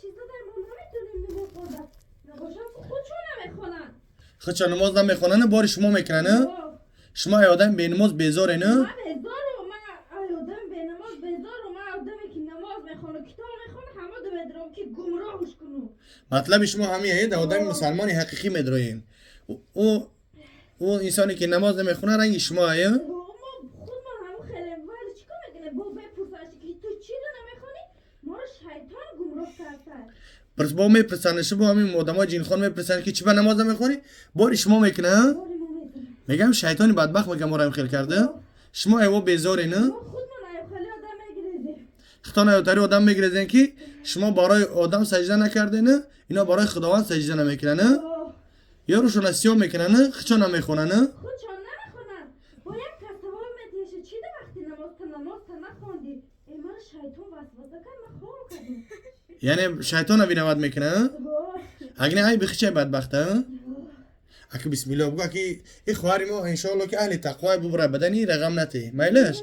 Чиза дар мо наметонем намоз хонда. Набошам, худшон намехонанд. Худшон намоз намехонанд, бори шумо мекунанд. Шумо ай одами бенамоз безоре, не? Ман безору, ман ай одам бенамоз безору. Ман одаме ки намоз мехону китоб мехону, ҳама медорам ки гумроҳш куну. Матлаби шумо ҳамин, да одами мусалмони ҳақиқӣ медроем. Ӯ инсоне ки намоз намехона, ранги шумо ая. Мо худмон ҳамун хелем, вале чӣ кор мекунем? Бо бепурсаш ки ту чиро намехонӣ, моро шайтон гумроҳ карда. Пурс, бо мепурсанд, шумо ҳамин одамои ҷинхон мепурсанд ки чӣ ба намоз намехонӣ, бори шумо мекуна. Бори мо мекунем. Мегам, шайтони бадбахт, мегам, моро хел карда. Шумо айво безоре, не? Мо худмон ай хеле одам мегирезем. Хитон аётари одам мегирезен ки шумо барои одам саҷда накардена, ино барои Худованд саҷда намекунана. Ёрушона сиёҳ мекунана, хичо намехонана. Худшон намехонанд. Бо як кас савол метиҳеша: чи да вақти намоз та намоз та нахондӣ? Э, маро шайтон васваса кард, ман хор кардам. Яъне шайтона виноват мекуна. Агне ай бихичай бадбахта. Аки, бисмилло бугу, аки, и хоҳари мо иншоалло ки аҳли тақвой бубра, бадани рағам нате, майлаш.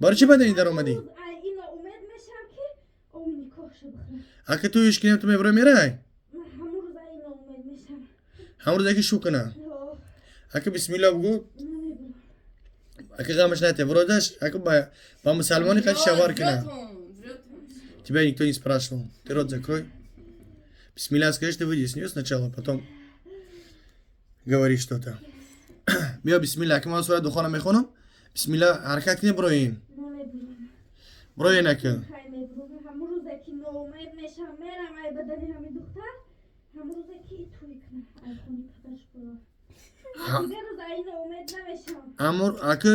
Барои чӣ бадани даромадӣ? Ай ино умед мешам ки оми никоҳша бихӯрам. Аки, ту ишкинем, ту мебурой, мерай. Ман ҳамун рӯз ай ино умед мешам. Ҳамон рӯз аки шу куна. Аки, бисмилло бугу. Намебурам. Аки, ғамаш нате, вродаш, аки, ба мусалмони қати шавар куна. Врет он. Тебя никто не спрашивал. Ты рот закрой. Бисмилля скажи, ты выйди с нее сначала, потом говори что-то. Биё, бисмилля, аки, ман сураи Духона мехонам. Бисмилля, ҳаракат кунӣ, броин. Намебурам. Броин, аки. Хай, мебурам. Ҳамун рӯзе ки ноумед мешам, мерам ай бадани ҳамин духтар, ҳамун рӯзе ки туй кунам, ай хони падарш буро. Дигар рӯз ай ноумед намешам. Амур, аки,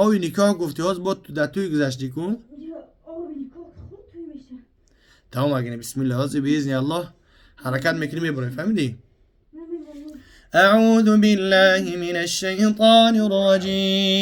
ови никоҳ гуфти, ҳоз бо дар туй гузашти ку. Ё, оби никоҳ худ туй меша. Тамом, агини, бисмилля, ҳозир биизни Аллоҳ ҳаракат мекунӣ, мебурем, фаҳмидӣ? Намемонам. أعوذ بالله من الشيطان الرجيم.